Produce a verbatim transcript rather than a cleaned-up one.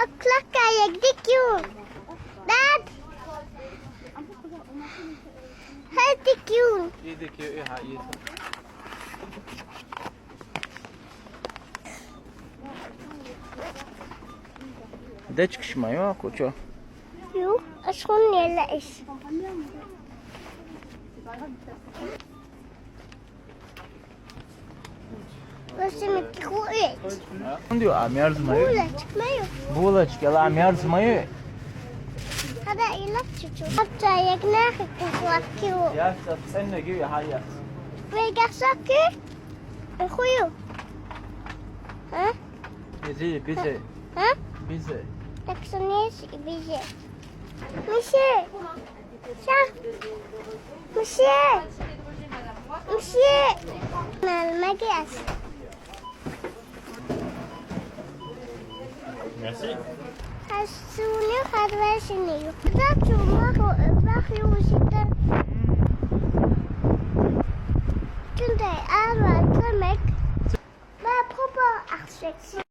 O'clock, I get you. Dad. Hey, thank you. Dečkiš majo, kućo? Ju, a šun je leš. Leš mi kujet. Undi, a mjerz majo? Bulačk maju. Bulačke, la mjerz majo. Hada ilaču. Hatta yek nahi kuhlakju. Ja, das Ende, gib ja, ja. Ve gašaki. Huju. Ha? Bize, bize, Ha? bize. Taksonis bize. Mişe. Şa. Mişe. Mişe. Mal magias. Merci. Hasuni hadvesini. Da çuma ko bak yusita. Tunde arva demek. Ba propa arsek.